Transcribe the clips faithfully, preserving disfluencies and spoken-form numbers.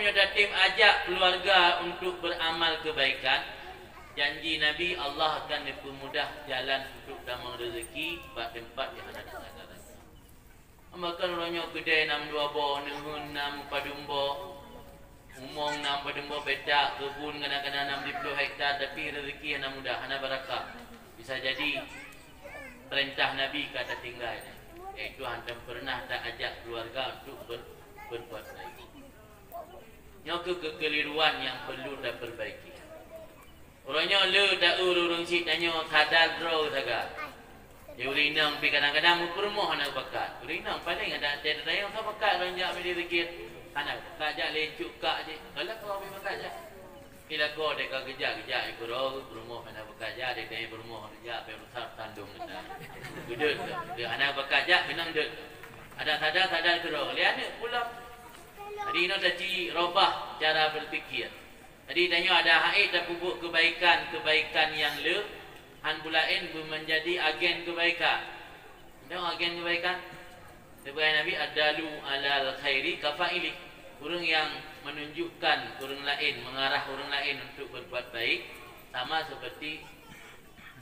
Meunyoe tatem ajak keuluwarga untuk beuramal keubaikan, janji Nabi, Allah akan neupeumudah jalan untuk tamong reuzeuki bak teumpat nyang hana teuka-teuka. Makon uroe nyoe keudè na meudua boh, neuheun na meupadum boh, umong na meupadum boh petak, keubun kadang-kadang na meuliploh hektar, tapi reuzeuki hana mudah, hana barakah. Bisa jadi peurintah Nabi ka tatinggai, yaitu hana peureunah ta ajak keuluwarga untuk ber-, beurbuat baik. Nyoe keuh keukeliruan nyang peurlu tapeubaiki. Uroe nyoe le ta-eu ureuëng syiek tanyoe sadar droe sagai. Di ureuëng inong pih kadang-kadang meupeurumoh hana pakat. Ureuëng inong paléng ada até teutanyong soe pakat lôn jak meuli zikir. Hana pakat jak lé cut kak jih. Galak kau pih pakat jak. Di lakoe deh ka geujak-geujak di keudroe, peurumoh hana pakat jak, deh tanyong peurumoh jak, pih rusak tandong geutanyoe. Geudeuet, deh hana pakat jak, keunong deuet. Ada sadar-sadar keudroe. Lé aneuëk pulang. Jadi inoe taci robah cara berpikir. Jadi tanyoe ada hak tapeubuet keubaikan-keubaikan nyang le, han peue laén beumeunjadi agen keubaikan. Nyoe agen keubaikan. Sebagai Nabi, "Ad-dalu alal khairi kafa'ili." Ureuëng yang menunjukkan ureuëng laén, mengarah ureuëng laén untuk berbuat baik, sama seperti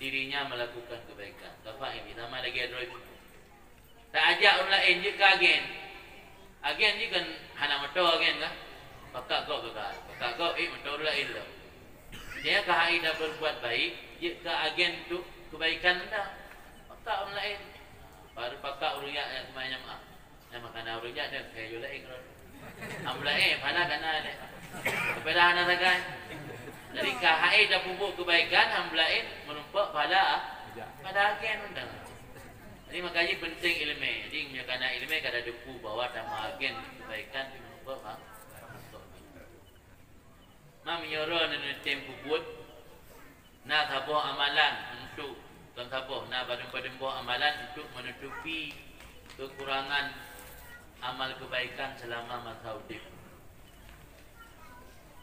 dirinya melakukan kebaikan. Kafa'ili, sama lagée droe peubuet. Ta ajak ureuëng laén jeuet keu agen. Agen jih kan hana moto agen kan? Pakat gob gagal, pakat gob ék moto ureuëng laén lom. Dia ka hai dah berbuat baik, jeuet keu agen untuk kebaikan anda. Pakat ureuëng laén. Baru pakat ureuëng jak, jak seumayang jamaah. Nyang makanan ureuëng jak, dia kaya ureuëng laén keudroe. Hamba laén, pahala kana lé. Sepeda hana sagai. Jadi ka hai dah peubuet kebaikan, hamba laén meureumpok pahala pada agen undang. Jadi, makajih penting iéleumé. Jadi, meunyoe kana iéleumé, kada deukue bahwa tameuagen kebaikan di muka ma-, ma meunyoe neutem peubuet, na saboh amalan untuk, kon saboh, na padum-padum boh amalan untuk menutupi kekurangan amal kebaikan selama masa udeb.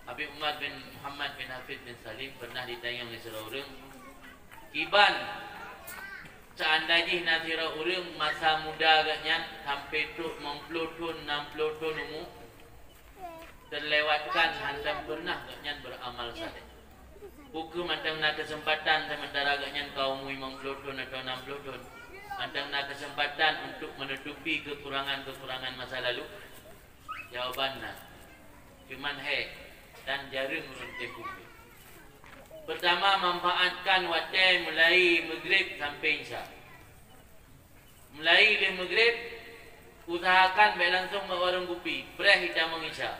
Habib Umar bin Muhammad bin Hafiz bin Salim pernah ditanyong lé sidroe ureuëng, "Kiban seandai jih na sidroe ureuëng masa muda geuhnyan sampai trok limong ploh thon, nam ploh thon umu, terlewatkan hántom pernah geuhnyan beramal saleh. Peu kheueh mantong na keuseumpatan seumeuntara geuhnyan ka umu limong ploh thon atawa nam ploh thon, mantong na keuseumpatan untuk menutupi kekurangan-kekurangan masa lalu?" Jawaban na, cuman hék dan jareueng ureuëng tem peubuet. Pertama, manfaatkan watée mulai Maghrib sampai Isya. Mulai lheueh Maghrib, usahakan bék langsung bak warong kupi, preh itamong Isya.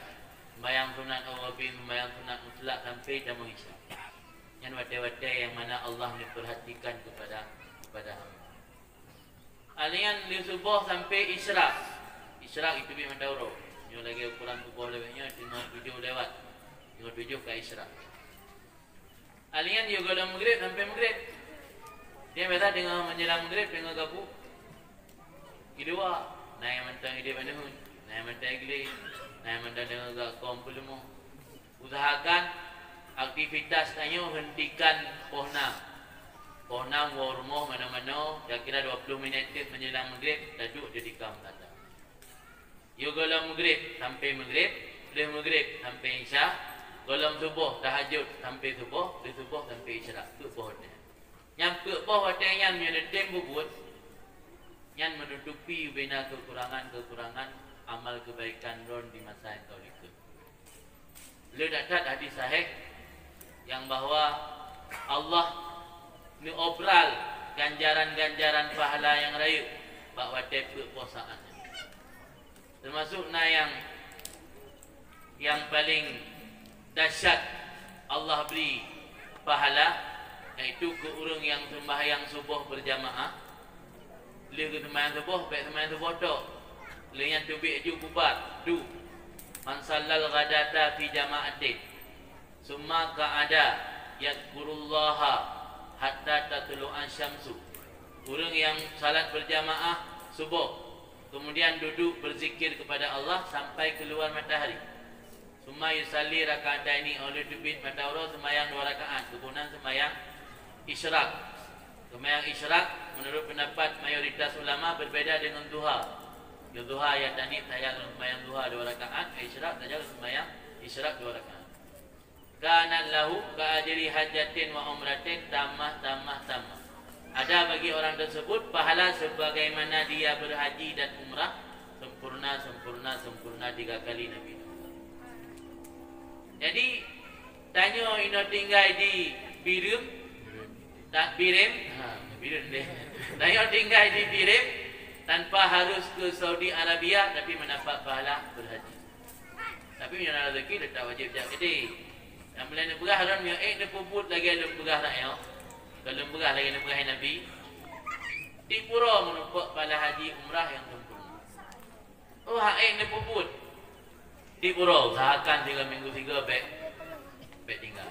Sembahyang sunat awabin, sembahyang sunat mutlak sampai itamong Isya. Nyan watée-watée yang mana Allah memperhatikan kepada, kepada hamba. Alian lheueh suboh sampai isyraq. Isyraq itu bit mata uroe. Nyoe lagée ukuran suboh lewat nyoe, teungoh tujoh lewat. Teungoh tujoh ka isyraq. Alian yôh gohlom Maghrib sampai Maghrib. Dia biasa teungoh menjelang Maghrib, teungoh gabu. Di luwa, na nyang mantong idéh baneuheun, na nyang mantong iglé, na nyang mantong deungoe gak kong peuleumah. Usahakan aktivitas tanyoe hentikan poh nam. Poh nam woe rumoh manoe-manoe, kira-kira dua puluh minit teuk menjelang Maghrib, taduek di tikam tanda. Yôh gohlom Maghrib sampai Maghrib, lheueh Maghrib sampai Isya, gohlom suboh tahajud sampai suboh, lheueh suboh sampai Isyraq, peuet boh watée. Nyang peuet boh watée nyan meunyoe neutem peubuet, nyan menutupi ubena kekurangan-kekurangan amal kebaikan droen di masa nyang ka likot. Le that-that hadis sahih nyang bahwa Allah neuobral ganjaran-ganjaran pahala nyang rayeuk bak watée peuet boh saát nyan. Teumasok na nyang, nyang paleng dahsyat Allah bri pahala, yaitu keu ureuëng nyang seumbahyang suboh beurjamaah. Lheueh geuseumbahyang suboh, bék seumbahyang suboh tok. Lheueh nyan teubiet ju bubar, du. "Man shallal ghadata fi jama'atin, tsumma qa'ada yadzkurullaha hatta tatlu'asy syamsu." Ureuëng nyang salat beurjamaah suboh, kemudian duduk berzikir kepada Allah sampai keluar matahari. "Tsumma yusalli raka'ataini," óh lheueh teubiet mata uroe seumbahyang dua rakaat, geuboh nan seumbahyang isyraq. Seumbahyang isyraq, menurut pendapat mayoritas ulama, berbeda dengan duha. Nyoe duha ya tanib saja ngon seumbahyang duha dua rakaat, isyraq saja ngon seumbahyang Isyraq dua rakaat. Kanat lahu ka ajri hajjatin wa umratin tamah, tamah, tamah. Ada bagi orang tersebut pahala sebagaimana dia berhaji dan umrah sempurna, sempurna, sempurna tiga kali Nabi. Jadi, tanyoe inoe tinggai di Bireuen, tak Bireuen, ha, Bireuen deh. Tanyoe tinggai di Bireuen tanpa harus ke Saudi Arabia, tapi mendapat pahala berhaji. Tapi meunyoe na rezeki, teutap wajéb jak keudeh. Nyang meulai neupeugah, lôn nyoe ék neupeubuet lagée lôn peugah rakyat, kon lôn peugah lagée neupeugah Nabi. Di pura meurumpok pahala haji umrah nyang sempurna. Oh, hak ék neupeubuet. Di pura usahakan tiga minggu tiga bék, bék tinggai.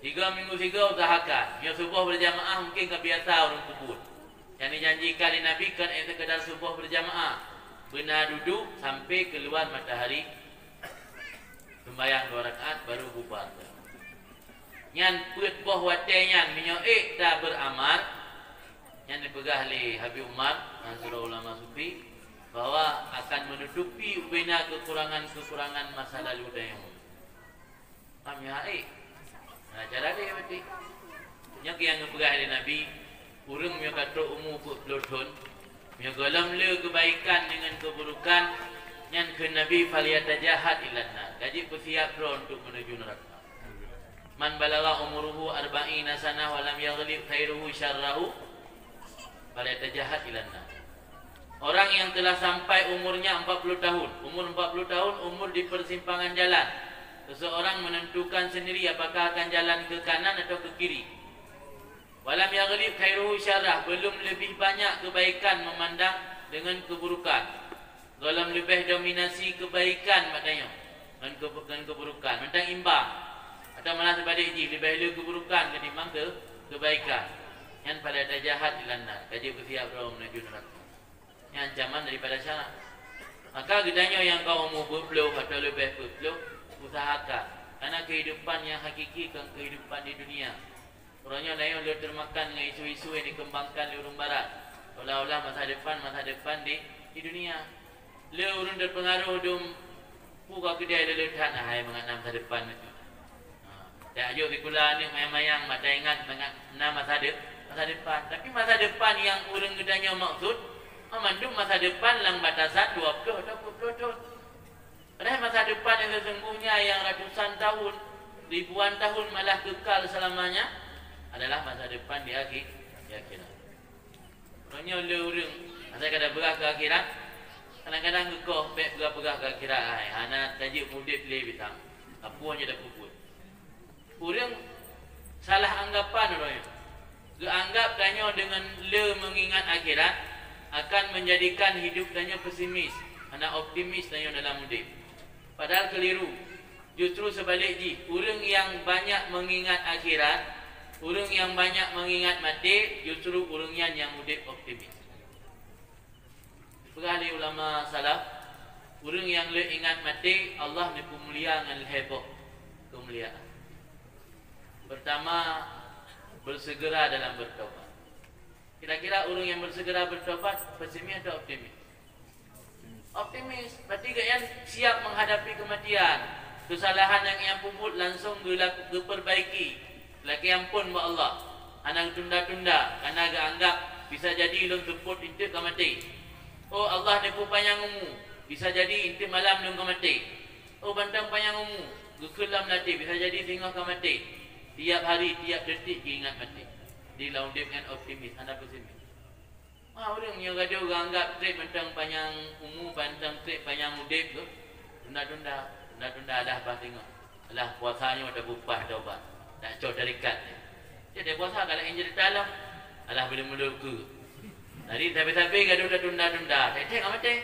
Tiga minggu tiga usahakan. Nyoe suboh berjamaah mungkin ka biasa ureuëng peubuet. Nyang dijanjikan lé Nabi kon ék sekedar suboh berjamaah. Beuna duduek sampai keluar matahari sembahyang dua rakaat baru bubar. Nyan peuet boh watée nyan meunyoe ék ta beramal, nyan dipeugah lé Habib Umar, salah sidroe ulama sufi, bahwa akan menutupi ubena kekurangan-kekurangan masa lalu dan yang Paham ya, eh? Nah, cara dia berarti. Nyoe nyang geupeugah lé Nabi, ureuëng meunyoe ka trok umu peuet ploh thon, meunyoe gohlom le keubaikan deungon keuburukan, nyan kheun Nabi, "Falyatajahad ilan nar." Ka jipeusiab droe untuk menuju neraka. "Man balagha umuruhu arba'ina sanah wa lam yaghlib khairuhu syarrahu, falyatajahad ilan nar." Orang yang telah sampai umurnya empat puluh tahun, umur empat puluh tahun, umur di persimpangan jalan. Seseorang menentukan sendiri apakah akan jalan ke kanan atau ke kiri. "Wa lam yaghlib khairuhu syarrah," belum lebih banyak kebaikan memandang dengan keburukan. Gohlom leubeh dominasi kebaikan bak tanyoe ngon ke-, ngon keburukan, mantong imbang. Atau malah seubalik jih, leubeh le keburukan ketimbang ke-, kebaikan. Nyan falyatajahad ilan nar, ka jipeusiab droe menuju neuraka. Nyan ancaman daripada syarak. Maka geutanyoe nyang ka umu peuet ploh atau leubeh peuet ploh, usahakan. Karena kehidupan yang hakiki kon kehidupan di dunia. Uroe nyoe tanyoe le teumakan ngon isu-isu nyang dikembangkan lé ureuëng barat, seolah-olah masa depan, masa depan di, di dunia. Le ureuëng teupeungaroh dum, peue ka keudeh le, le that na hai mangat na masa depan nyoe. Ha, tajak jok sikula aneuk mayang-mayang, bak taingat mangat na masa de-, masa depan. Tapi masa depan nyang ureuëng geutanyoe maksud, mandum masa depan lam batasan dua ploh atau peuet ploh thon. Padahai masa depan yang sesungguhnya yang ratusan tahun, ribuan tahun, malah kekal selamanya adalah masa depan di akhi-, di akhirat. Meunyoe le ureuëng, asai ka tapeugah keu akhirat, kadang-kadang geukoh bék peugah-peugah keu akhirat, hai, hana tajeuet udeb lé bitang. Apui nyang tapeubuet. Ureuëng salah anggapan uroe nyoe. Geuanggap tanyoe deungon le meungingat akhirat akan menjadikan hidup tanyoe pesimis, hana optimis tanyoe dalam udeb. Padahal keliru. Justru seubalik jih, ureuëng nyang banyak meungingat akhirat, ureuëng nyang banyak meungingat maté, justru ureuëng nyan nyang udeb optimis. Peugah lé ulama salaf, ureuëng nyang le ingat maté, Allah neupeumulia ngon lhée boh keumuliaan. Pertama, bersegera dalam bertobat. Kira-kira ureuëng nyang bersegera bertobat, pesimis atau optimis? Optimis. Berarti gobnyan siap menghadapi kematian. Kesalahan nyang ia peubuet langsung geula-, geupeurbaiki. Lakée amphon bak Allah, hana geutunda-tunda, karena geuanggap, "Bisa jadi lôn seupôt eunteuk ka maté." Oh, Allah neupeu panyang umu, "Bisa jadi eunteuk malam lôn ka maté." Oh, mantong panyang umu, geukheun lam até, "Bisa jadi singoh ka maté." Tiap hari, tiap detik geuingat maté. Di lam udeb nyan optimis, hana pesimis. Ma ureuëng nyoe gadoh geuanggap treb mantong panyang umu, mantong treb panyang udeb tu, tunda-tunda, tunda-tunda alah bah teungoh. Alah puasa nyoe tapeupah taubat, tak cok tarekat. Jadi puasa galak injil dalam, alah boleh meuleuku. Jadi sabe-sabe gadoh tatunda-tunda, teh-teh ka maté.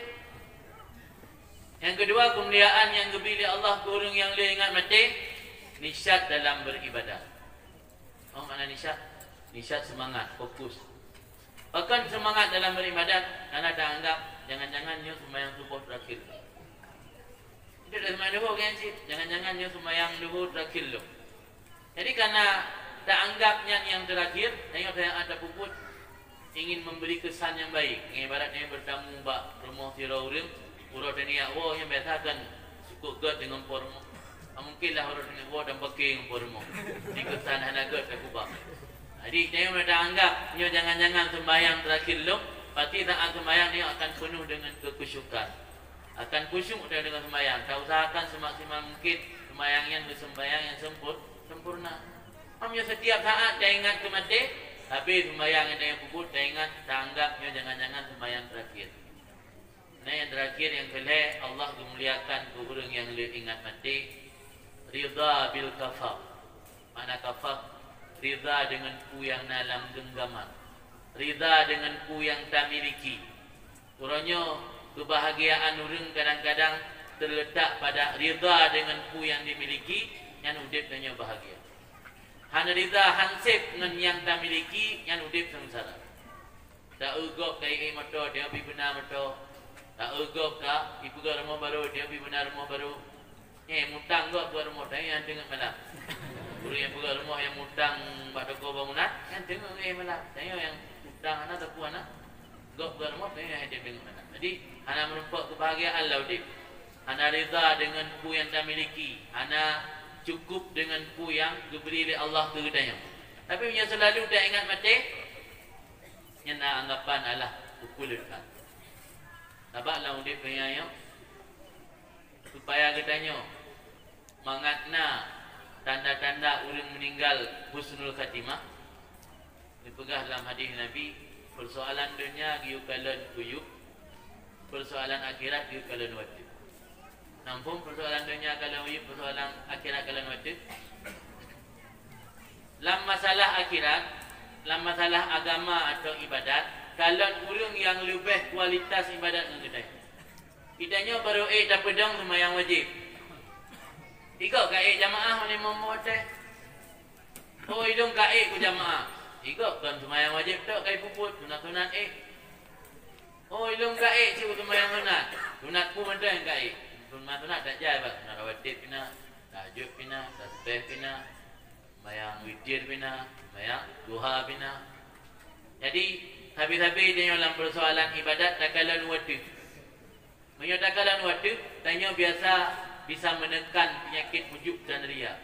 Yang kedua, kemuliaan yang geubri lé Allah keu ureuëng nyang le ingat maté, nisyat dalam beribadah. Oh, makna nisyat? Nisyat seumangat, fokus. Pakon seumangat dalam beribadat, karena taanggap jangan-jangan nyoe seumayang suboh terakhir. Itu dah seumayang luhur kan cit? Jangan-jangan nyoe seumayang luhur terakhir lom. Jadi karena taanggap nyan nyang terakhir, tanyoe sayang ada puput ingin memberi kesan yang baik. Ngon ibarat tanyoe bertamu bak rumoh sidroe ureuëng, uroe taniyak woe nyan biasa kan sukut gét deungon po rumoh. Mungkin lah ureuëng nyoe woe dan beuke ngon rumoh. Di keusan hana gét teukuba. Jadi, tanyoe meunyoe taanggab nyoe jangan-jangan sembahyang terakhir lom, pasti saat sembahyang nyoe akan penuh dengan kekhusyukan. Akan khusyuk tanyoe dengan sembahyang. Tausahakan semaksimal mungkin sembahyang nyan beusembahyang nyang sempur-, sempurna. Meunyoe setiap saat taingat keu maté, habéh sembahyang nyang tanyoe peubuet taingat, taanggab nyoe jangan-jangan sembahyang terakhir. Nah, nyang terakhir, nyang keulhée, Allah geumuliakan keu ureuëng nyang le ingat maté, ridha bil kafaf. Makna kafaf, ridha deungon peue nyang na lam genggaman, ridha deungon peue nyang tamiliki. Uroe nyoe, keubahgiaan ureuëng kadang-kadang teuletak pada ridha deungon peue nyang dimiliki, nyan udeb tanyoe bahgia. Hana ridha, hanseb ngon nyang tamiliki, nyan udeb seungsara. Ta-eu gob ka ié moto, tanyoe pih beuna moto. Ta-eu gob ka ipeugah rumoh barô, tanyoe pih beuna rumoh barô. Nyan mutang gob peugah rumoh, tanyoe nyang teungeut malam. Ureuëng nyang peugah rumoh nyang mutang bak toko bangunan, nyan teungeut éh malam. Tanyoe nyang mutang hana, teupeue hana, gob peugah rumoh, tanyoe nyang teungeut malam. Jadi, hana meurumpok keubahgiaan lam udeb. Hana ridha deungon peue nyang tamiliki, hana cukup deungon peue nyang geubri lé Allah keu geutanyoe. Tapi meunyoe seulalu taingat maté, nyan na anggapan alah ukeue leuka. Sabab lam udeb donya nyoe, supaya geutanyoe mangat na tanda-tanda ureuëng meuninggal husnul khatimah, geupeugah lam hadis Nabi, persoalan donya geuyue kalon uyueb, persoalan akhirat geuyue kalon watée. Nampung persoalan donya kalon uyueb, persoalan akhirat kalon watée. Lam masalah akhirat, lam masalah agama atau ibadat, kalon ureuëng nyang leubeh kualitas ibadat ngon geutanyoe. Geutanyoe barô ék tapeudong seumayang wajéb. Igob ka ék jamaah limong boh watée. Oh, ilong ka ék keu jamaah. Igob kon seumayang wajéb tok ka ipeubuet, sunat-sunat ék. Oh, ilong ka ék cit seumayang sunat. Sunat peue mantong nyang ka ék. Sunat-sunat tak jai bak, sunat rawatib pih na, tahajud pih na, tasbih pih na, seumayang witir pih na, seumayang duha pih na. Jadi, sabe-sabe tanyoe lam persoalan ibadat takalon watée. Meunyoe takalon watée, tanyoe biasa bisa meuneukan peunyakét ujub dan riya.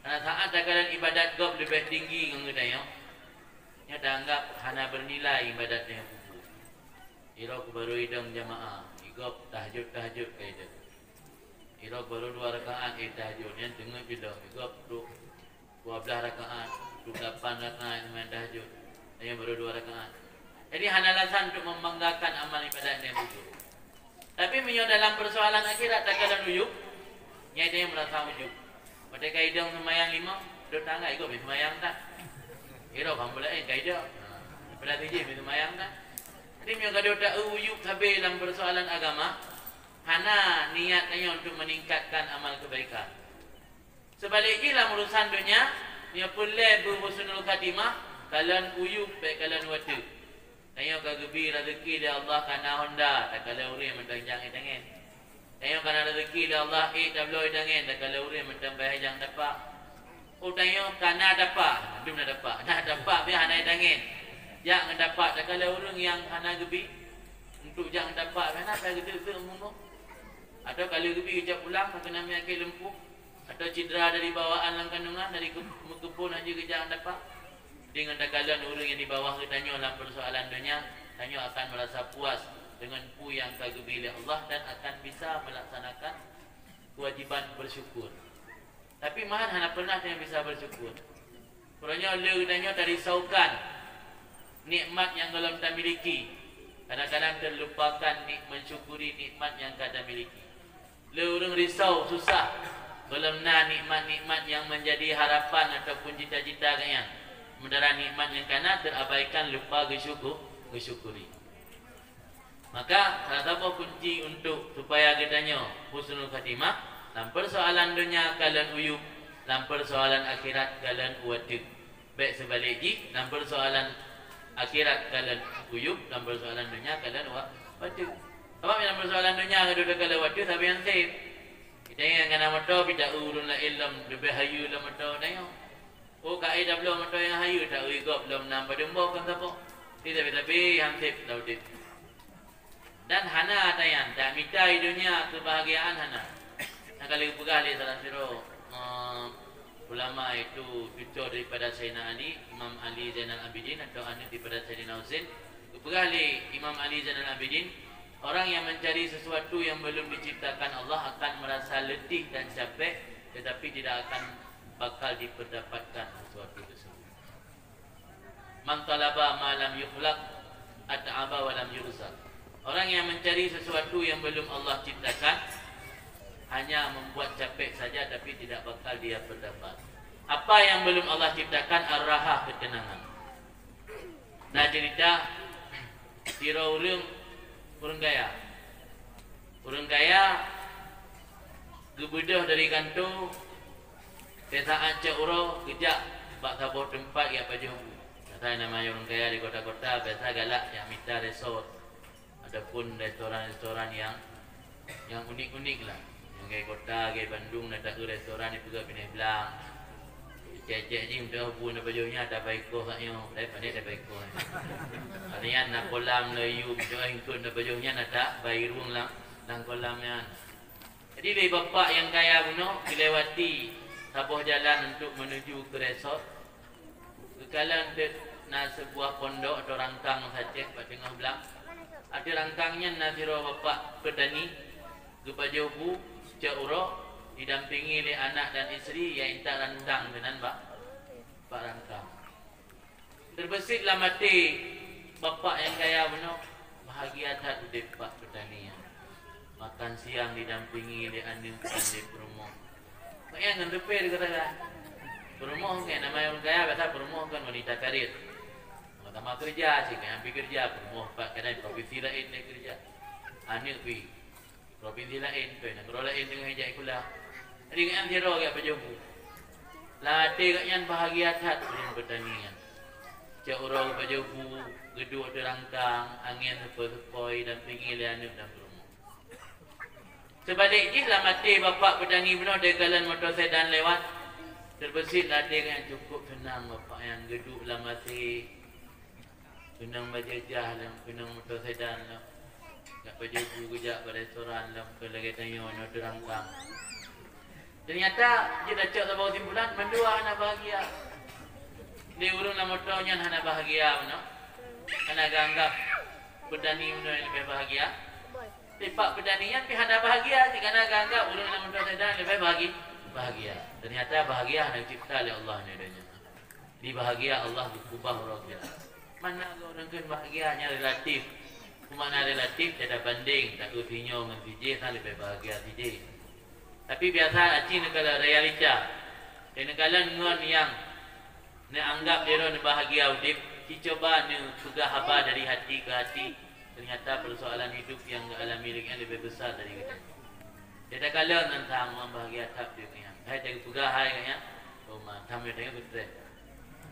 Karena saat takalon ibadat gob leubeh tinggi ngon geutanyoe, nyoe taanggab hana beunilai ibadat nyang peubuet. Irok baru idong jamaah, igob tahajud-tahajud ka idong. Irok baru dua rakaat, eh, tahajud, nyan teungeut idong, igob trok dua belas rakaat, dua puluh lapan rakaat seumayang tahajud. Tanyoe baru dua rakaat. Jadi, hana alasan untuk membanggakan amal ibadat nyang bujur. Tapi, meunyoe dalam persoalan akhirat takalon uyub, nyan tanyoe merasa ujub. Watée ka idong seumayang limong, dok tanggai gob seumayang that. Irok hamba laén ka idong. Ha, pada sijih seumayang that. Jadi, meunyoe ka dok ta-eu uyub sabe lam persoalan agama, hana niat tanyoe untuk meningkatkan amal kebaikan. Seubalek jih lam urusan donya, meunyoe peureulée beuhusnul khatimah, kalon uyub bék kalon watée. Tanyoe ka geubi raseuki lé Allah kana honda, takalon ureuëng mantong jak ék tangen. Tanyoe kana raseuki lé Allah ék tabloe tangen, takalon ureuëng mantong bak jak tapak. Oh, tanyoe kana tapak, dum na tapak. Na tapak pih hana ék tangen. Jak ngon tapak, takalon ureuëng nyang hana geubi untuk jak ngon tapak, hana ka geuteuk-teuk meungoh. Atawa ka lheueh geubi geucok pulang, meukeunong meunyakét lumpuh. Atau cedera dari bawaan lam kandungan, dari ke-, meukeubon hana geujak ngon tapak. Dengan takalon ureuëng nyang di bawah geutanyoe lam persoalan donya, tanyoe akan merasa puas dengan peue nyang ka geubi lé Allah dan akan bisa melaksanakan kewajiban bersyukur. Tapi, malahan hana pernah tanyoe bisa bersyukur. Uroe nyoe le geutanyoe tarisaukan nikmat nyang gohlom tamiliki. Kadang-kadang terlupakan nik-, mensyukuri nikmat nyang ka tamiliki. Le ureuëng risau, susah, gohlom na nikmat-nikmat nyang menjadi harapan ataupun cita-cita geuhnyan. Sementara nikmat nyang kana terabaikan, lupa geusyuku-, geusyukuri. Maka, salah saboh kunci untuk supaya geutanyoe husnul khatimah, lam persoalan donya kalon uyub, lam persoalan akhirat kalon watée. Bék seubalek jih, lam persoalan akhirat kalon uyub, lam persoalan donya kalon wa-, watée. Sabab lam persoalan donya ka dua kali watée, sabe nyang seb. Kita nyang kana moto, pih ta-eu ureuëng laén lom leubeh hayeue lom moto tanyoe. Oh, ka ék tabloe moto nyang hayeue, ta-eu gob lom nam padum boh kon saboh. Tapi sabe-sabe han seb lam udeb. Dan hana tanyan, tamita di donya keubahgiaan hana. Nyang ka lheueh geupeugah lé salah sidroe, eh, ulama, yaitu cuco daripada Saidina Ali, Imam Ali Zainal Abidin, atau aneuk daripada Saidina Husain. Geupeugah lé Imam Ali Zainal Abidin, orang yang mencari sesuatu yang belum diciptakan Allah akan merasa letih dan capek, tetapi tidak akan bakal diperdapatkan sesuatu tersebut. Man talaba ma lam yukhlaq at'aba wa lam yurzaq. Orang yang mencari sesuatu yang belum Allah ciptakan hanya membuat capek saja, tapi tidak bakal dia berdapat. Apa yang belum Allah ciptakan? Ar-rahah, ketenangan. Nah, cerita sidroe ureuëng, ureuëng kaya. Ureuëng kaya geubeudôh dari kantô, saát cok uroe geujak bak saboh teumpat jak pajoh bu. Biasa nama ureuëng kaya di kota-kota biasa galak jak mita resort ataupun restoran-restoran yang, yang unik-unik lah. Nyang gai kota, gai Bandung, na taeu restoran dipeugah binéh blang. Cek-cek jih meutuah bu na pajoh nyan, tabai koh kat nyoe, padahai panéh tabai koh. Artinya na kolam, na yum, meutuah ingkot na pajoh nyan, na tabai rueng lam, lam kolam nyan. Jadi, lé bapak nyang kaya bunoe geulewati saboh jalan untuk menuju ke resort. Geukalon teuk na sebuah pondok atau rangkang meusatéh bak teungoh blang. Ateueh rangkang nyan na sidroe bapak peutani geupajoh bu cok uroe, didampingi lé anak dan istri nyang intat rantang keunan bak, bak rangkang. Teubeusit lam até bapak nyang kaya bunoe, bahagia that udép bak peutani nyan. Makan siang didampingi lé aneuk dan lé peurumoh. Kok nyan ngon teupée digata-gata. Peurumoh, kok nama ureuëng kaya biasa peurumoh kan wanita karir. Sama-sama keureuja cit, kan, pih keureuja, peurumoh pat kadang provinsi laén lé keureuja. Aneuk pih provinsi laén, pih nanggroe laén teungoh ijak sikula. Jadi, gobnyan sidroe geupajoh bu. Lam até gobnyan bahagia that ureuëng peutani nyan. Cok uroe geupajoh bu, geuduek di rangkang, angén seupoi-seupoi, didampingi lé aneuk dan peurumoh. Seubalek jih, lam até bapak peutani bunoe, teukalon moto sedan lewat, teubeusit lam até gobnyan, cukup seunang bapak nyan geuduek lam até. Keunong bajèe jah lom, keunong moto sedan lom. Jak pajoh bu geujak bak restoran lom, keu lagèe tanyoe nyoe teurangkang. Teunyata jeuet tacok saboh keusimpulan, mandua hana bahagia. Di ureueng lam moto nyan hana bahagia meunoe. Hana geuanggap peutani meunoe nyang leubeh bahagia. Tipak peutani nyan pih hana bahagia, jikareuna geuanggap ureueng lam moto sedan leubeh bahagi-, bahagia. Teunyata bahagia hana geucebta lé Allah nyoe donya. Di bahagia Allah geukeubah uroe kiamat. Mana ureueng kheun bahagia nyan relatif. Peue makna relatif? Tabandeng, taeu sinyoe ngon sijih, san leubeh bahagia sijih. Tapi biasa aci neukalon realita. Neukalon ngon nyang neuanggap sidroe neubahagia udeb, ci cuba neupeugah haba dari hati keu hati. Teunyata peusoalan hidup nyang geualami lagèe nyan leubeh besar dari geutanyoe. Takalon ngon sang, "Mak, bahagia that udeb nyan." Hai tapeugah hai nyan, "Oh, mak, that udeb nyan geutrép."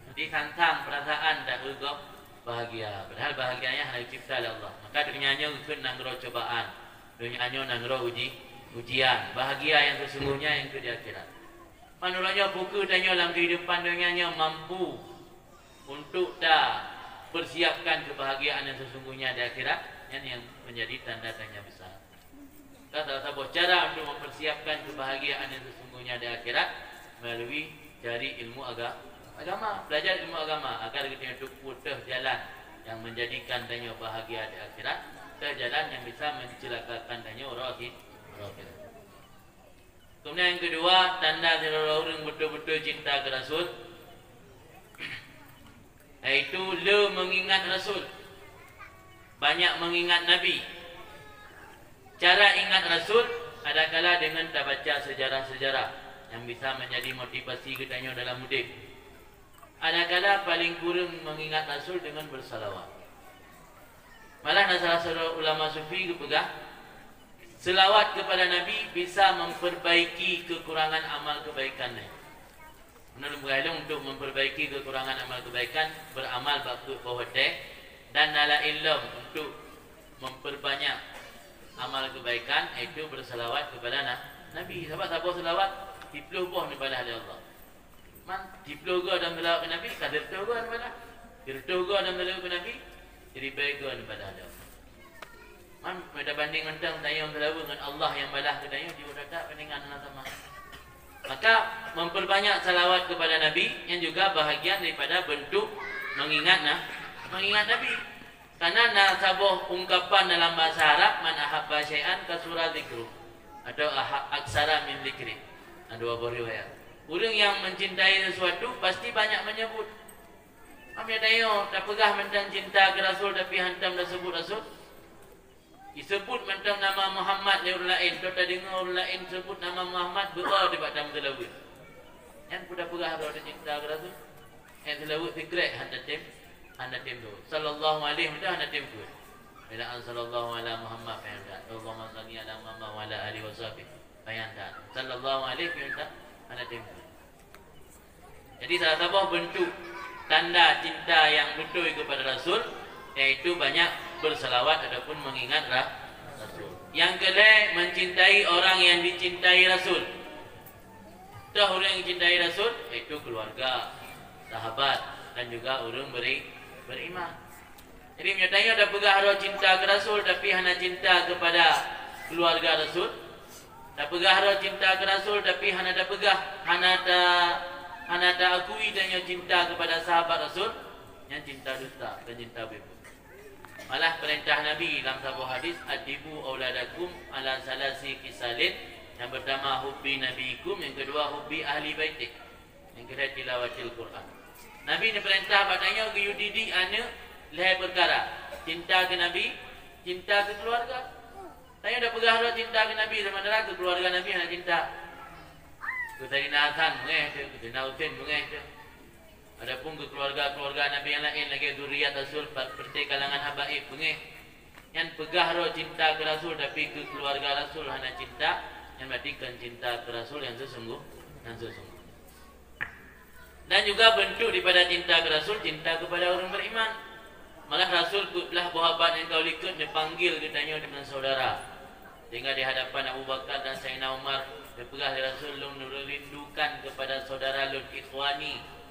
Jadi sang-sang peurasaan taeu gob bahagia, padahal bahagia nyan hana geucebta lé Allah. Maka donya nyoe geukheun nanggroe cobaan, donya nyoe nanggroe uji, ujian. Bahagia nyang sesungguhnya nyan keu di akhirat. Meunurot nyoe, peu kheueh tanyoe lam keuhidupan donya nyoe mampu untuk tapersiapkan keubahgiaan nyang sesungguhnya di akhirat? Nyan nyang menjadi tanda tanya besar. Ka salah saboh cara untuk mempersiapkan keubahgiaan nyang sesungguhnya di akhirat melalui cari ilmu aga-, agama, belajar ilmu agama agar geutanyoe teupeue teuh jalan nyang menjadikan tanyoe bahagia di akhirat, teuh jalan nyang bisa mencelakakan tanyoe uroe akhi-, uroe akhirat. Kemudian yang kedua, tanda sidroe ureueng beutôi-beutôi cinta keu Rasul, yaitu le mengingat Rasul, banyak mengingat Nabi. Cara ingat Rasul, adakala deungon tabaca sejarah-sejarah nyang bisa menjadi motivasi geutanyoe dalam udeb. Adakala paling kureueng mengingat Rasul deungon bersalawat. Malah na salah sidroe ulama sufi geupeugah, selawat kepada Nabi bisa memperbaiki kekurangan amal kebaikan. Meunurot peugah lôn, untuk memperbaiki kekurangan amal kebaikan, beramal bak peuet boh watèe, dan na laén lom untuk memperbanyak amal kebaikan, yaitu bersalawat kepada na-, Nabi. Sabab saboh salawat, siplôh boh neubalah lé Allah. Man, siplôh goe dan salawat keu Nabi, ka sireutôh goe neubalah. Sireutôh goe dan salawat keu Nabi, siribèe goe neubalah lé Allah. Man, meunyoe tabandéng mantong tanyoe seulaweuet ngon Allah nyang balah keu tanyoe, jiôh that-that bandingan hana sama. Maka, memperbanyak salawat kepada Nabi nyan juga bahagian daripada bentuk mengingat na-, mengingat Nabi. Karena na saboh ungkapan dalam bahasa Arab, "Man ahabba syai'an kasura dzikru," atau aha-, "aksara min dzikri." Na dua boh riwayat. Ureuëng yang mencintai sesuatu pasti banyak menyebut. Am ya tanyoe, tapeugah mantong cinta keu Rasul tapi hantom taseubut Rasul? Jiseubut mantong nama Muhammad lé ureuëng laén, toh tadeungoe ureuëng laén seubut nama Muhammad, beu-o teuh bak tameusalaweut. Nyan peue tapeugah droe teucinta keu Rasul? Nyang seulaweuet sikrek hana tem, hana tem tu. Sallallahu alaihi mantong hana tem tu. Bila an sallallahu ala Muhammad, payah that. Allahumma salli ala Muhammad wa ala alihi wa sahbihi, payah that. Sallallahu alaihi mantong hana tem tu. Jadi, salah saboh bentuk tanda cinta yang beutôi kepada Rasul, yaitu banyak bersalawat ataupun mengingat Ra-, Rasul. Yang keulhèe, mencintai orang yang dicintai Rasul. Toh ureuëng yang dicintai Rasul, yaitu keluarga, sahabat, dan juga ureuëng beri-, beriman. Jadi, meunyoe tanyoe tapeugah droe cinta keu Rasul, tapi hana cinta kepada keluarga Rasul, tapeugah droe cinta keu Rasul, tapi hana tapeugah, hana ta-, hana taakui tanyoe cinta kepada sahabat Rasul, nyan cinta dusta dan cinta beuiman. Malah, peurintah Nabi lam saboh hadis, "Adibu auladakum ala salasi khisalin." Yang pertama, hubbi nabiikum, yang kedua, hubbi ahli baitih. Nyang keudua tilawatil Quran. Nabi neupeurintah bak tanyoe geuyue didik aneuk lhèe peukara, cinta keu Nabi, cinta keu keuluwarga. Tanyoe tapeugah droe cinta keu Nabi, sementara keu keuluwarga Nabi hana cinta. Keu Saidina Hasan beungèh teuh, keu Saidina Husen beungèh teuh. Adapun keu keuluwarga-keuluwarga Nabi nyang laén lagèe zuriat Rasul, pa-, peureté kalangan habaib beungèh. Nyan peugah droe cinta keu Rasul, tapi keu keuluwarga Rasul hana cinta, nyan berarti kon cinta keu Rasul nyang seusungguh, nyang seusungguh. Dan juga bentuk daripada cinta keu Rasul, cinta kepada ureuëng beriman. Malah Rasul peuet blaih boh abad nyang ka u likot neupanggil geutanyoe deungon saudara. Sehingga di hadapan Abu Bakar dan Saidina Umar, neupeugah lé Rasul, "Lôn neurindukan kepada saudara lôn, ikhwani."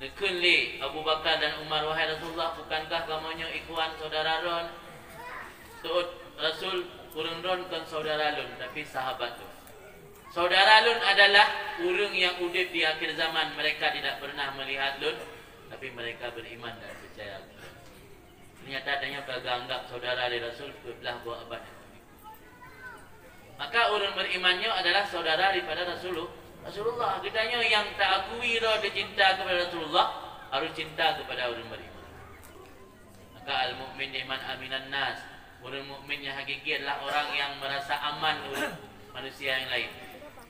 Neukheun lé Abu Bakar dan Umar, "Wahai Rasulullah, bukankah kamoe nyoe ikhwan, saudara lôn?" Seuôt Rasul, "Ureuëng droen kon saudara lôn, tapi sahabat lôn." Saudara lôn adalah ureuëng yang udeb di akhir zaman, mereka tidak pernah melihat lôn, tapi mereka beriman dan percaya kepada lôn. Ternyata tanyoe ka geuanggab saudara lé Rasul peuet blaih boh abad. Maka ureuëng beriman nyoe adalah saudara daripada Rasulu-, Rasulullah. Geutanyoe nyang taakui droe teucinta kepada Rasulullah, harus cinta kepada ureuëng beriman. Maka al-mu'min liman aminan nas. Ureuëng mukmin nyang hakiki adalah orang yang merasa aman ureuëng manusia nyang laén.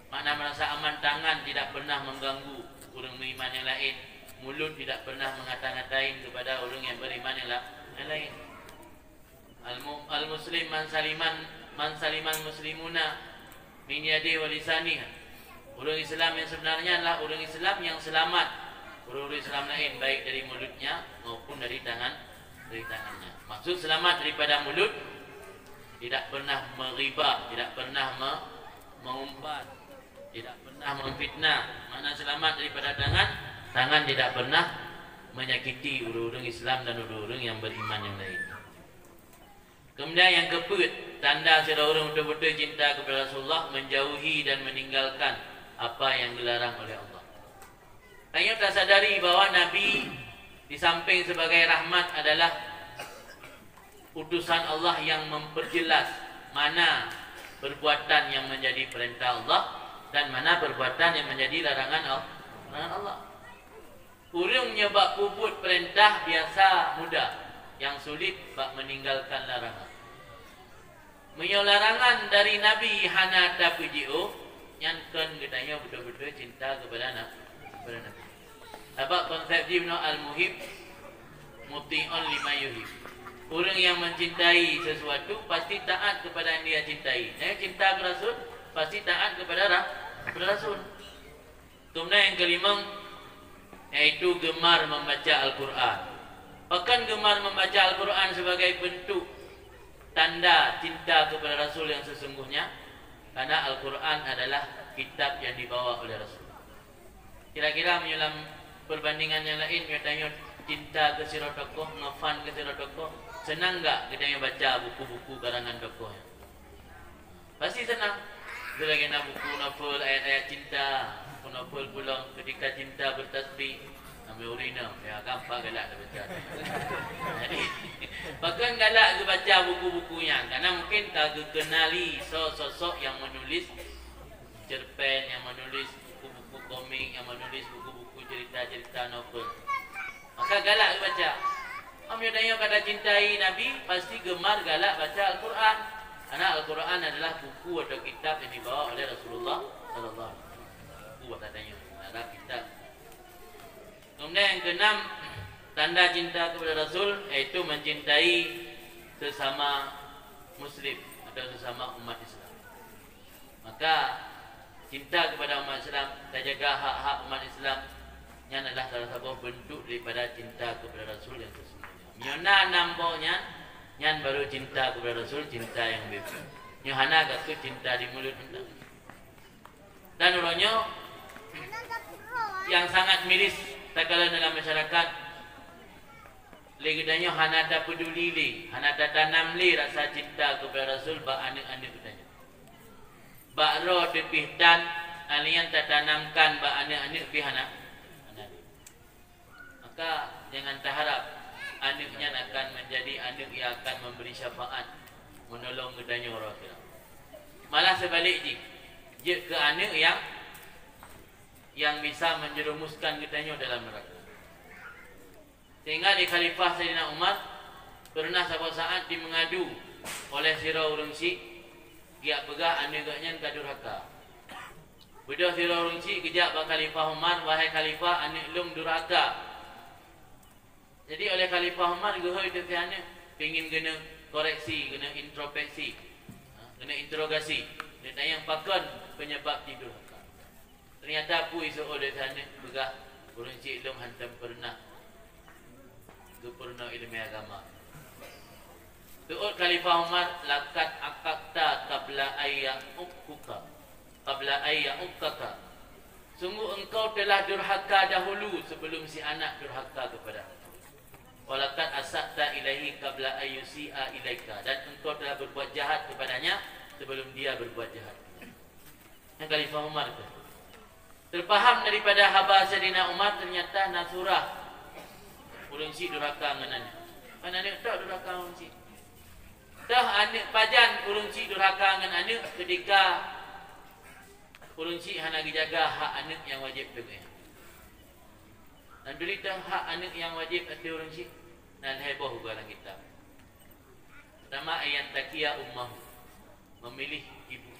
Makna merasa aman, tangan tidak pernah mengganggu ureuëng beriman nyang laén, mulut tidak pernah mengata-ngatain kepada ureuëng nyang beriman nyang la-, nyang laén. Al-mu-, al-muslim man saliman, man saliman muslimuna min yadihi wa lisanihi. Ureuëng Islam yang sebenarnya adalah ureuëng Islam yang selamat ureuëng-ureuëng Islam laén, baik dari mulutnya maupun dari tangan, dari tangannya. Maksud selamat daripada mulut, tidak pernah meribah, tidak pernah me-, mengumpat, tidak pernah memfitnah. Makna selamat daripada tangan, tangan tidak pernah menyakiti ureuëng-ureuëng Islam dan ureuëng-ureuëng yang beriman yang lain. Kemudian nyang keupeuet, tanda sidroe ureuëng beutôi-beutôi cinta kepada Rasulullah, menjauhi dan meninggalkan apa yang dilarang oleh Allah. Tanyoe tasadari bahwa Nabi di samping sebagai rahmat adalah utusan Allah yang memperjelas mana perbuatan yang menjadi perintah Allah dan mana perbuatan yang menjadi larangan Al-, larangan Allah. Ureuëng nyoe bak peubuet peurintah biasa mudah, nyang sulet bak meninggalkan larangan. Meunyoe larangan dari Nabi hana tapeujiôh, nyan kon geutanyoe beutôi-beutôi cinta keupada Na-, keupada Nabi. Sabab konsep jih bunoe al-muhib muti'un lima yuhib. Ureuëng nyang mencintai sesuatu pasti taat keupada nyang dia cintai. Nyang cinta keu Rasul pasti taat keupada Ra-, keupada Rasul. Kemudian yang kelimong, yaitu gemar membaca Al-Quran. Pakon gemar membaca Al-Quran sebagai bentuk tanda cinta kepada Rasul yang sesungguhnya? Karena Al-Quran adalah kitab yang dibawa oleh Rasul. Kira-kira meunyoe lam perbandingan nyang laén, meunyoe tanyoe cinta keu sidroe tokoh, ngefan keu sidroe tokoh, Seunang gak geutanyoe baca buku-buku karangan tokoh nyan? Pasti seunang. Lagèe na buku novel ayat-ayat cinta, buku novel pulang Ketika Cinta Bertasbih. Nami ureueng inong, ya, gampang galak tabaca. Jadi, pakon galak geubaca buku-buku nyan? Karena mungkin ka geukeunali so-, sosok yang menulis cerpen, yang menulis buku-buku komik, yang menulis buku-buku cerita-cerita novel. Maka galak geubaca. Meunyoe tanyoe ka tacintai Nabi, pasti gemar galak baca Al-Quran. Karena Al-Quran adalah buku atau kitab yang dibawa oleh Rasulullah sallallahu alaihi wasallam. Buku bahasa tanyoe, adalah kitab. Kemudian yang keenam, tanda cinta kepada Rasul, yaitu mencintai sesama muslim atau sesama umat Islam. Maka, cinta kepada umat Islam, tajaga hak-hak umat Islam, nyan adalah salah saboh bentuk daripada cinta kepada Rasul yang sesungguhnya. Meunyoe na nam boh nyan, nyan baru cinta kepada Rasul, cinta yang beutôi. Nyoe hana gasoe cinta di mulut anda. Dan uroe nyoe, yang sangat miris takalon dalam masyarakat, lé geutanyoe hana tapeduli lé, hana tatanam lé rasa cinta kepada Rasul bak aneuk-aneuk geutanyoe. Bak droe teupih tan, hal nyan tatanamkan bak aneuk-aneuk pih hana, hana lé. Maka, jangan taharap aneuk nyan akan menjadi aneuk yang akan memberi syafaat, menolong geutanyoe uroe akhirat. Malah seubalik jih, jeuet keu aneuk yang, yang bisa menjerumuskan geutanyoe dalam neraka. Sehingga di Khalifah Saidina Umar, pernah saboh saat dimeungadu oleh sidroe ureueng syik, geujak peugah aneuk geuh nyan ka durhaka. Beudôh sidroe ureueng syik geujak bak Khalifah Umar, "Wahai Khalifah, aneuk lôn durhaka." Jadi, oleh Khalifah Umar geuhôi teuk si aneuk, pingin geuneuk koreksi, geuneuk introspeksi, ha, geuneuk interogasi, geuneuk tanyong pakon penyebab jih durhaka. Ternyata peue iseuôt lé si aneuk peugah, "Ureueng syik lôn hantom peureunah geupeurunoe ileumèe agama." Seuôt Khalifah Umar, "Laqad aqaqta qabla an ya'uqquka, qabla an ya'uqqaka." Sungguh engkau telah durhaka dahulu sebelum si anak durhaka kepada engkau. "Wa laqad asa'ta ilaihi qabla an yusi'a ilaika." Dan engkau telah berbuat jahat kepadanya sebelum dia berbuat jahat. Nyan Khalifah Umar tu. Teupaham daripada haba Saidina Umar, ternyata na surah ureueng syik durhaka ngon aneuk. Kan aneuk tok durhaka ureueng syik. Toh aneuk pajan ureueng syik durhaka ngon aneuk ketika ureueng syik hana geujaga hak aneuk nyang wajéb teungoh. Dan duri toh hak aneuk nyang wajéb ateueh ureueng syik, na lhèe boh geugalan kitab. Pertama, ayyan taqiya ummahu, memilih ibu.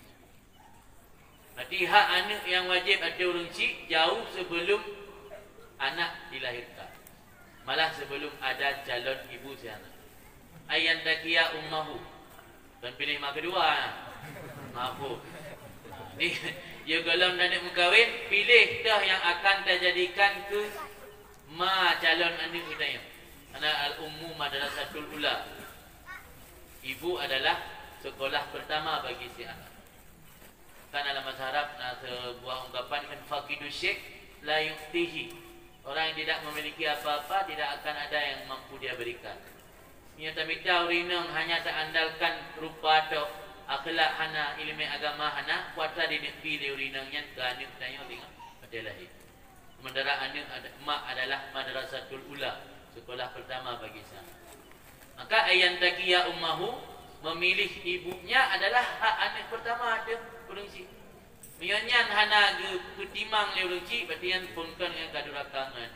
Berarti hak aneuk nyang wajéb ateueh ureueng syik jauh sebelum anak dilahirkan. Malah sebelum ada calon ibu si anak. Ayyan taqiya ummahu. Kon piléh ma keudua. Mafhum. Jadi, yôh gohlom taneuk meukawen, piléh toh nyang akan tajadikan keu ma calon aneuk geutanyoe. Karena al-ummu madrasatul ula. Ibu adalah sekolah pertama bagi si anak. Kan dalam bahasa Arab na sebuah ungkapan kan, "Faqidu syai' la yu'tihi." Orang yang tidak memiliki apa-apa, tidak akan ada yang mampu dia berikan. Meunyoe tamita ureueng inong hanya taandalkan rupa tok, akhlak hana, ileumèe agama hana, kuasa dineuk bi lé ureueng inong nyan keu aneuk tanyoe singoh watèe lahé. Sementara aneuk ad-, mak adalah madrasatul ula, sekolah pertama bagi si anak. Maka, ayyan taqiya ummahu, memilih ibunya adalah hak aneuk pertama ateueh ureueng syik. Meunyoe nyan hana geupeutimang lé ureueng syik, berarti nyan phôn kon nyang ka durhaka ngon.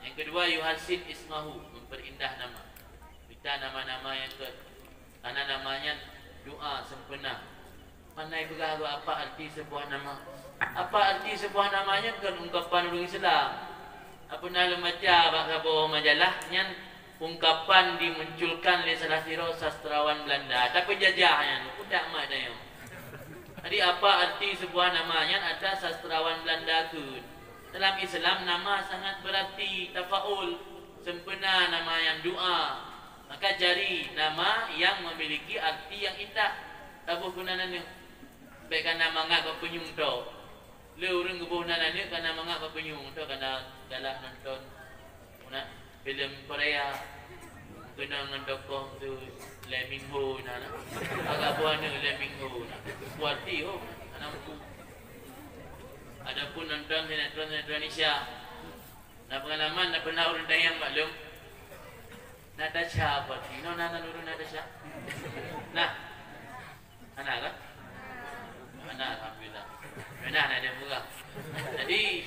Nyang keudua, yuhassin ismahu, memperindah nama. Mita nama-nama nyang kon. Karena nama nyan doa sempurna. Pandai peugah lôn apa arti sebuah nama. Apa arti sebuah nama nyan kon ungkapan ureueng Islam. Apa na lôn baca bak saboh majalah nyan ungkapan dimunculkan lé salah sidroe sastrawan Belanda. Tapi jajah nyan, utak mak tanyoe. Jadi apa arti sebuah nama nyan ata sastrawan Belanda kheun. Dalam Islam nama sangat berarti tafaul, sempurna nama nyan doa. Maka cari nama yang memiliki arti yang indah. Taboh keu nan aneuk. Bèk kana mangat bak peunyueng tok. Lé ureueng geuboh nan aneuk kana mangat bak peunyueng tok, kana galak nonton filem Korea. Keunong ngon tokoh tu Lee Min Ho na, na. Agak buah aneuk Lee Min Ho na. Kuati ho, aneuk tu. Adapun nonton sinetron, sinetron Indonesia. Na pengalaman, na pernah ureueng tanyong maklum. Natasha kuati. No, na, na, ureueng Natasha. Nah. Hana kan? Hana, alhamdulillah. Hana, hana ada murah. Jadi,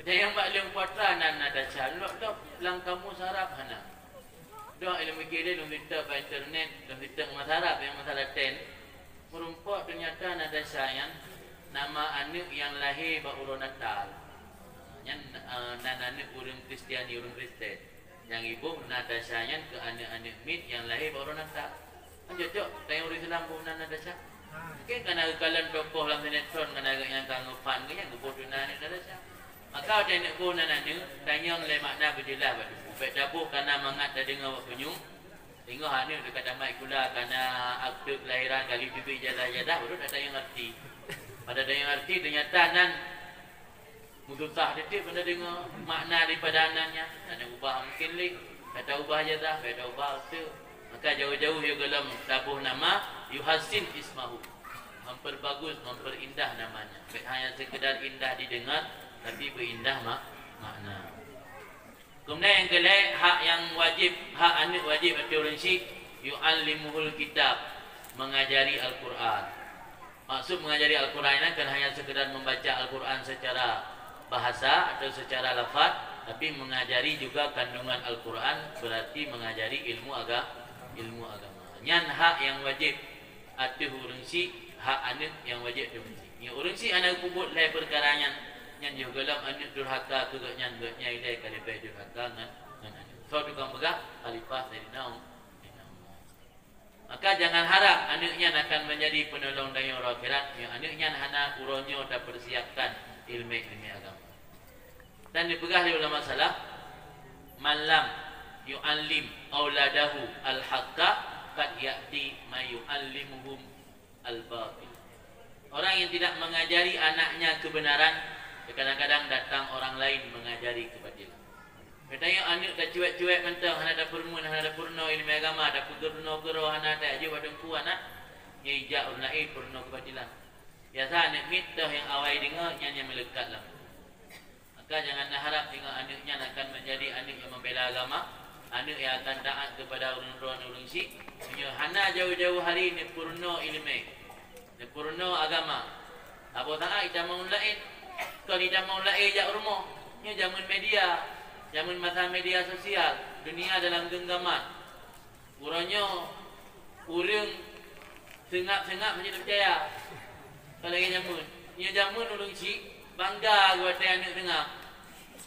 nyang maklum putra nan Natasha, lok-lok lam kamus Arab hana. Dok ilmu kiri lôn tuntut bak internet, lôn tuntut masalah, yang masalah ten. Meurumpok ternyata Natasha nyan nama aneuk nyang lahé bak uroe Natal. Nyan, eh, nan aneuk ureueng Kristiani, ureueng Kristen. Nyang iboh Natasha nyan keu aneuk-aneuk miet nyang lahé bak uroe Natal. Kan cocok tanyoe ureueng Islam boh nan Natasha. Mungkin kana geukalon tokoh lam sinetron, kana geuh nyang ka ngeufan geuh nyan geuboh tu nan aneuk Natasha. Maka watèe neuk boh nan aneuk, tanyong lé makna beujeulaih bak teungku. Bèk taboh kana mangat tadeungoe bak punyueng. Teungoh aneuk teuka tamat sikula kana akte keulahiran, ka lheueh teubiet ijazah-ijazah, baru tatanyong arti. Pada tanyong arti, teunyata nan meususah tiep-tiep hana deungoe makna daripada nan nyan. Hana ubah mungkin lé. Ka taubah ijazah, ka taubah akte. Maka jauh-jauh yue gohlom taboh nama, yuhassin ismahu. Memperbagus, memperindah namanya. Bèk hanya sekedar indah didengar, tapi beuindah mak-, makna. Keumudian nyang keulhèe, hak nyang wajéb, hak aneuk wajéb ateueh ureueng chik, yu'allimuhul kitab, mengajari Al-Quran. Maksud mengajari Al-Quran nyan kon hanya sekedar membaca Al-Quran secara bahasa atau secara lafaz, tapi mengajari juga kandungan Al-Quran, berarti mengajari ilmu aga-, ilmu agama. Nyan hak nyang wajéb ateueh ureueng chik, hak aneuk nyang wajéb ateueh ureueng chik. Nyoe ureueng chik hana geupeubuet lé peukara nyan, nyan yoh gohlom aneuk durhaka keu gobnyan, gobnyan ilèe ka leubeh durhaka ngon, ngon aneuk. Soe tukang peugah? Khalifah Saidina Umar. Maka jangan harap aneuk nyan akan menjadi penolong tanyoe uroe akhirat, nyoe aneuk nyan hana uroe nyoe tapeusiapkan ileumèe-ileumèe agama. Dan dipeugah lé ulama salaf, "Man lam yu'allim auladahu al-haqqa, qad ya'ti man yu'allimuhum al-batil." Orang yang tidak mengajari anaknya kebenaran, kadang-kadang datang orang lain mengajari kebatilan. Geutanyoe aneuk tacuek-cuek mantong, hana tapeurunoe, hana tapeurunoe ileumèe agama, tapeugeurunoe keudroe hana, tajak jeuet bak teungku hana, nyan ijak ureueng laén peurunoe keubatilan. Biasa aneuk miet toh nyang awai deungoe, nyan nyang meuleukat lam. Maka jangan na harap deungoe aneuk nyan akan menjadi aneuk nyang membela agama, aneuk nyang akan taat kepada ureueng droe, ureueng chik, meunyoe hana jauh-jauh hari neupeurunoe ileumèe. Neupeurunoe agama. Saboh saát itamong laén, kon itamong laén jak rumoh. Nyoe jameun media, jameun masa media sosial, dunia dalam genggaman. Uroe nyoe ureueng seungab-seungab hana peucaya. Kon lagèe jameun. Nyoe jameun ureueng chik bangga geuh watèe aneuk seungab.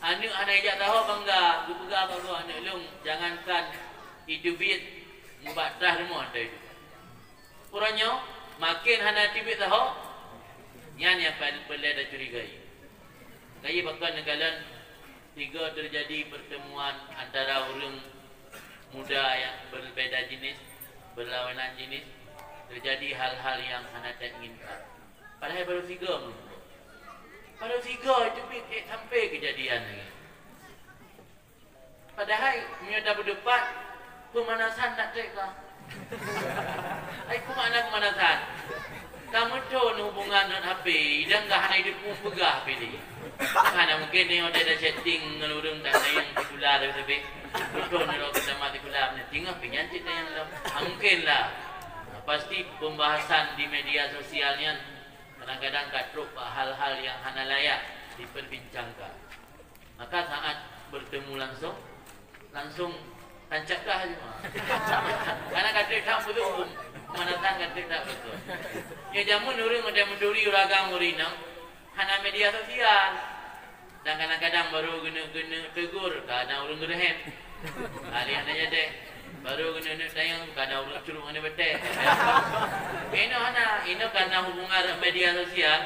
Aneuk hana ijak saho bangga, geupeugah bak gob aneuk lôn, jangankan iteubiet, mubak trah rumoh teuh. Uroe nyoe, maken hana teubiet saho, nyan nyang paling peureulèe tacurigai. Kayée pakon neukalon sigoe teujadi peurteumuan antara ureuëng muda nyang beubeda jinéh, beulawanan jinéh, teujadi hal-hal nyang hana tainginkan. Padahai barô sigoe meulumpah. Barô sigoe teubiet ék sampoe keujadian lagée nyan. Padahai meunyoe tapeudeupat, peumanasan that trép ka. Ai peue makna peumanasan? Ka meuthon hubungan rot H P, idang ka hana ideuh peugah H P lé. Hana mungken nyoe watée tasetting ngon ureuëng, tatanyong sikula, tapi meuthon nyoe lom tamat sikula, meutingah pih nyan cit tanyong lom. Ha, mungken lah. Pasti pembahasan di media sosial nyan kadang-kadang ka trok bak hal-hal nyang hana layak diperbincangkan. Maka saat bertemu langsung, langsung tancak dah je mah. Karena ka trép that beutôi, pemanasan ka trép that beutôi. Nyoe jameun ureuëng watée meuturi ureuëng agam ureuëng inong, hana media sosial. Dan kadang-kadang barô geuneuk-geuneuk tegur, ka na ureuëng geureuhem. Alih hana jadi. Barô geuneuk-geuneuk tanyong, ka na ureuëng curok ngon batée. Inoe hana, inoe ka na hubungan media sosial.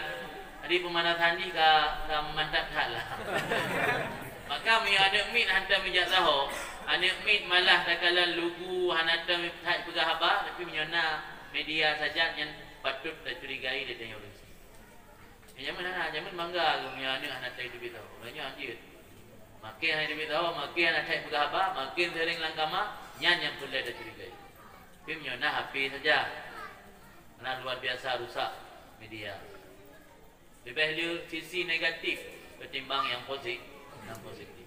Jadi pemanasan jih ka, ka mantap that lah. Maka meunyoe aneuk miet hantom ijak saho, aneuk miet malah takalon lugu hana tom that peugah haba, tapi meunyoe na media saja nyan patut tacurigai lé tanyoe ureuëng. Jameun hana, jameun bangga geuh meunyoe aneuk hana teubiet saho. Uroe nyoe hanjeuet. Makin hana teubiet saho, makin hana that peugah haba, makin sering lam kama, nyan nyang peureulée tacurigai. Tapi meunyoe na H P saja, na luar biasa rusak media. Leubeh le sisi negatif ketimbang nyang posi-, nyang positif.